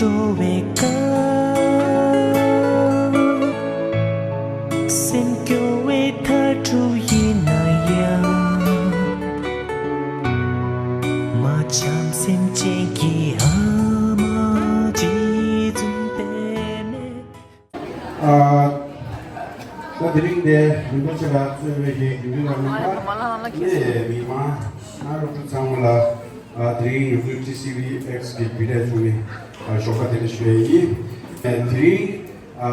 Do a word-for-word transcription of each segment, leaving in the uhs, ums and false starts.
སྐྱོ་བའི་སྐབས། སེམས་སྐྱོ་བའི་མཐའ་དྲུག་ཡིན་ན་ཡང་། མ་བྱམས་སེམས་ཅན་གྱི་ཨ་མ་རྗེ་བཙུན་པདྨའི། ཨ། ད་དེ་རིང་འདིར་རིན་པོ་ཆེ་ལ་གཙོས་པའི་དགེ་འདུན་པ་རྣམ་པ་ནས་མི་མང་སློབ་ཕྲུག་ཚང་མ་ལ། ཨ། དེ་རིང་ང་ཚོའི་ཊི་སི་ཝི་ཨེགས་ཀྱི་བི་ལས་བྱུང་ནས། ཨ། ཞོགས་པ་བདེ་ལེགས་ཞུ་ཡས་ཡིན། ཨ། དེ་རིང་། ཨ།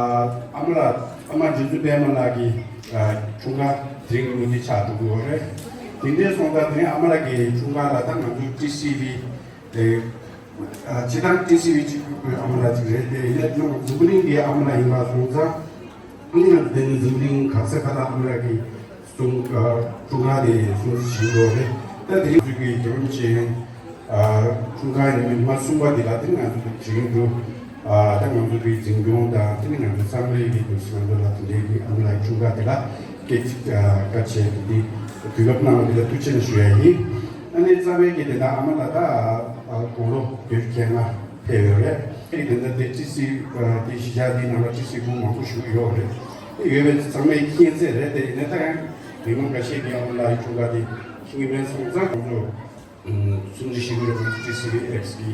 ཨ་མ་ལགས། ཨ་མ་རྗེ་བཙུན་པད་མ་ལགས་ཀྱི། ཨ། འཁྲུངས་སྐར་དེ་རིང་ཉིན་མོ་འདི་ཆགས་འགྲོ་གི་ཡོད་རེད། དེ་འདྲ་སོང་ཙང་དེ་རིང་ཨ་མ་ལགས་ཀྱི་འཁྲུངས་སྐར་ལ་ད་ང་ཚོའི་ཊི་སི་ཝི། ཨེ། ཨ། སྤྱིར་བཏང་ཊི་སི་ཝི་གཅིག་པུའི་ཨ་མ་ལགས་གཅིག་རེད་དེ། ཡིན་ན་ཡང་འཛམ་བུ་གླིང་གི་ཨ་མ་ལགས་ཡིན་པ་སོང་ཙང་། ཨ་ནི་ང་ཚོ་དེ་ནི་འཛམ་བུ་གླིང་ག་ས་ག་ལ་ཨ་མ་ལགས་ཀྱི་སྲུང་། ཨ། འཁྲུངས་སྐར་དེ་སྲུང་བརྩི་བྱེད་ཀྱི་ཡོད་རེད། ད་དེ་རིང་ང་ཚོའི་གི་རྒྱལ་བ་རིན་པོ་ཆེ། ཨ། འཁྲུངས་སྐར་ཉིན་མོ་ཉི་མ་གསུམ་པ་འདི་ལ་དེ་ནི་ང་ཚོ་བྱེད་ཀྱི་འདུག་ཨ། ད་ང་ཚོ་གི་འཛིན་སྐྱོང་དང་དེ་ནི་ང་ཚོ་ཚང་མས་ཀྱི་འདུག་སེ་ང་ཚོ་ལ་དེ་འདྲའི་གི་ཨ་མ་ལགས་འཁྲུངས་སྐར་དེ་ལ་སྐད་ཅིག་ཨ། བཀའ་ཆད་དེ་འདི་གོ་སྐབས་གནང་བ་དེ་ལ་ཐུགས་རྗེ་ཆེ་ཞུ་ཡ་ཡིན། ཨ་ནི་རྩ་བའི་གི་དེ་ན་ཨ་མ་ལགས་ད། ཨ། དགུང་ལོ་བརྒྱད་ཅུ་གྱ་ལྔ་ཕེབས་ཡོད་རེད། དེ་དེ་འདྲ་དེ་ཊི་སི་ཝི་དེ་གཞིས་ཆགས་འདིའི་ནང་ལ་ཊི་སི་ཝི་བུ་མང་པོ་བཞུགས་ཡོད་རེད། དེ་ཡོད་པའི་ཚང་མས་མཁྱེན་གསལ་རེད། དེ་ཡིན་ན་ད་ཡང་མི་མང་འགའ་ཤས་ཀྱིས་ཨ་མ་ལགས་ཀྱི་འཁྲུངས་སྐར་དེ་མཁྱེན་གྱི་མེད་སོང་ཙང་། ང་ཚོ་སུམ་ཅུ་ཞེ་དགུ་རེ་ང་ཚོ་ཊི་སི་ཝི་ཨེགས་ཀྱི་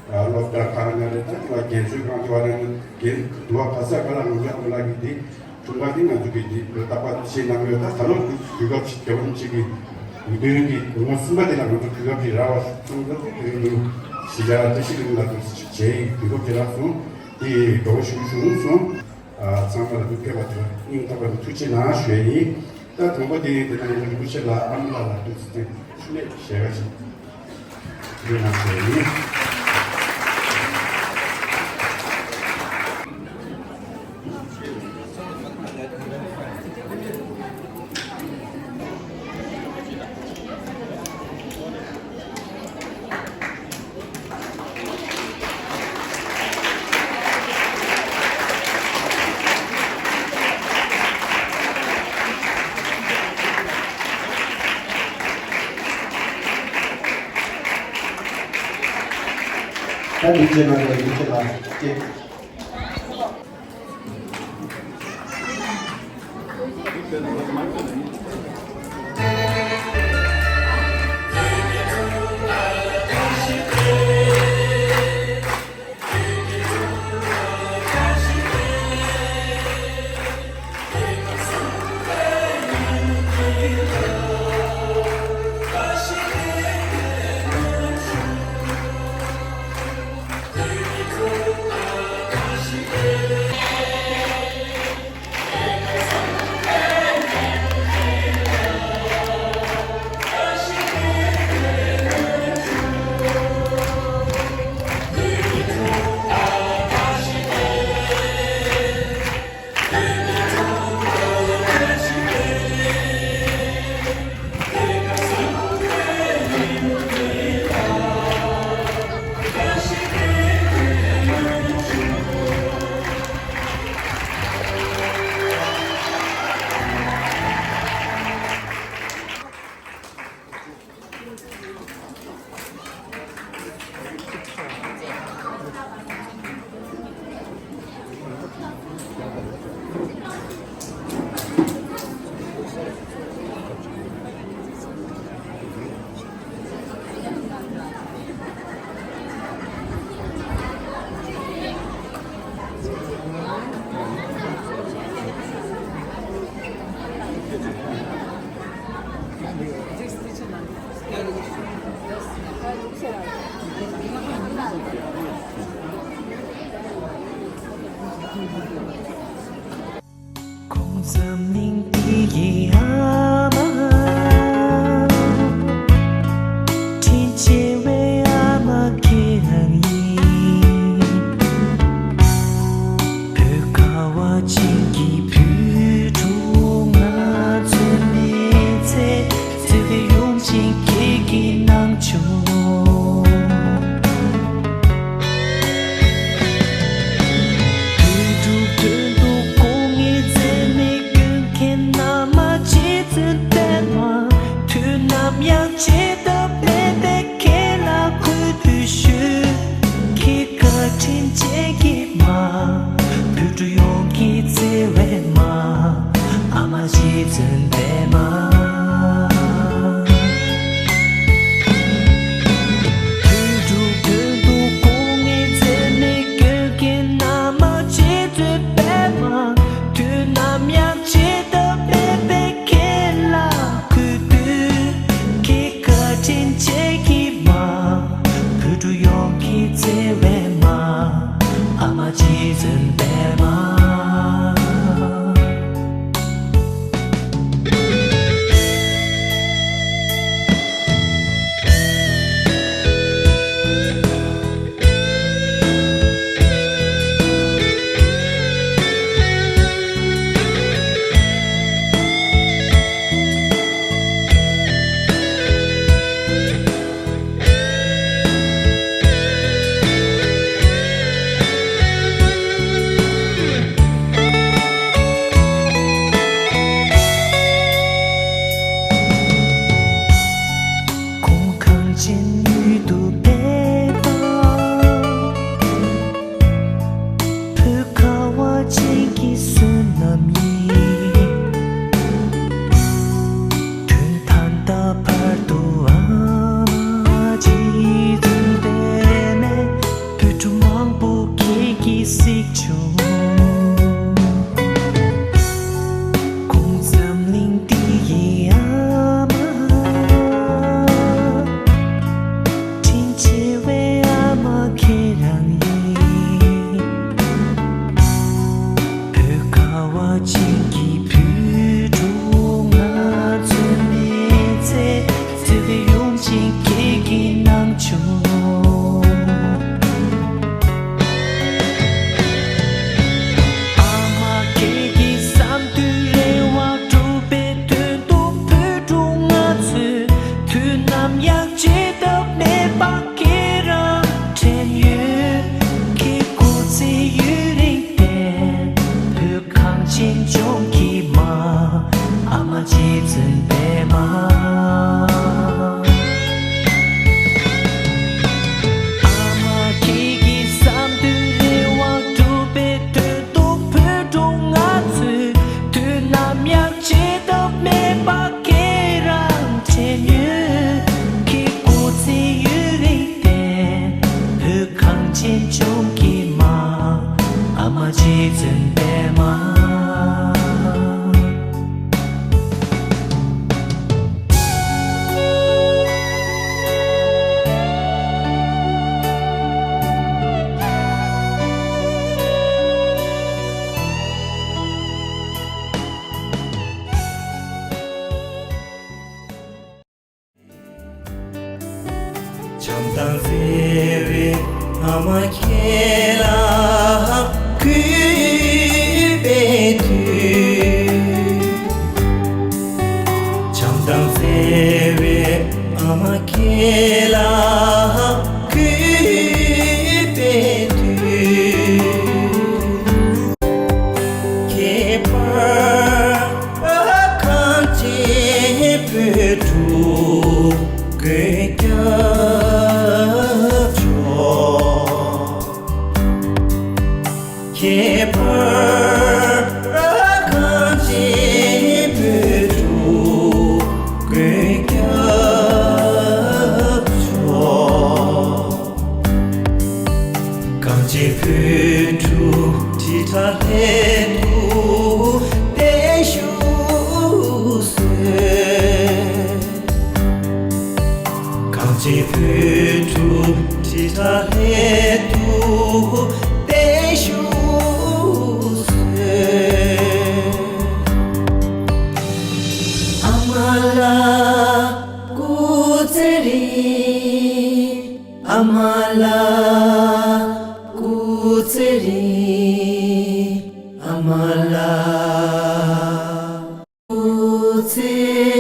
སློབ་གྲྭ་ཁག་ནང་རེད། ད་དེ་བ་རྒན་གསོའི་ཁང་དེ་བ་རེད། རྒན་དུ་བ་ག་ས་ག་ལ་ང་ཚོའི་ཨ་མ་ལགས་ཀྱི་དེ། འཁྲུངས་སྐར་འདི་ང་ཚོ་གིས་འདི་ལོ་རྟག་པར་བྱེད་གནང་ཡོད། ད་ད་ལོ་དུས་སྐབས་ཅིག་རྒྱལ་བ་རིན་པོ་ཆེ་གི་འོས་བསྡུ་གི་ཉི་མ་གསུམ་པ་འདི་ལ་ང་ཚོ་དུས་སྐབས་ཅིག་རག་པ་སོང་ཙང་། དེ་རིང་འདུག་གཞིས་ཆགས་བཀྲ་ཤིས་གླིང་ལ་འདུག་བྱེད་དུས་སྐབས་ཅིག་རག་སོང་། དེ་ཡི་གྲོགས་ཞུ་བྱུང་སོང་། ཨ། ཚང་མ་ལ་འདུག་ཕེབས་པ་དང་སྙིང་ཐག་པ་ནས་ཐུགས་རྗེ་གནང་ཞུ་ཡ་ཡིན། ད་དང་པོ་དེ་ཡིན། དེ་ན་ཡང་རིན་པོ་ཆེ་ལགས་ཨ་མ་ལགས་ལ་འདུག་སེ་ཕྱི་ནས་ཞལ་བཀའ་ཞིག་ད་འདི་བྱས་ན་འདི་བྱས་ལ་ཅེས། ཆེ་ཆུང་གི་མ། ཨ་མ་རྗེ་བཙུན་པད་མ། བྱམས་དང་བརྩེ་བའི་ཨ་མ་ཁྱེད་ལ་གུས་པས་འདུད། བྱམས་དང་བརྩེ་བའི་ཨ་མ་ཁྱེད་ལ་གུས་པས་འདུད། ཁྱད་པར་གངས་ཅན་བོད་ཕྲུག་ཀུན་སྐྱབས་མཆོག། ཁྱད་པར་གངས་ཅན་བོད་ཕྲུག་ཀུན་སྐྱབས་མཆོག། གངས་ཅན་བོད་ཕྲུག་ཁྲི་ཕྲག་སླད་དུ་བརྟན་བཞུགས་གསོལ། གངས་ཅན་བོད་ཕྲུག་ཁྲི་ཕྲག་སླད་དུ་བརྟན་བཞུགས་གསོལ། ཨ་མ་ལགས་སྐུ་ཚེ་རིང་། ཨ་མ་ལགས་སྐུ་ཚེ་རིང་། ཨ་མ་ལགས་སྐུ་ཚེ།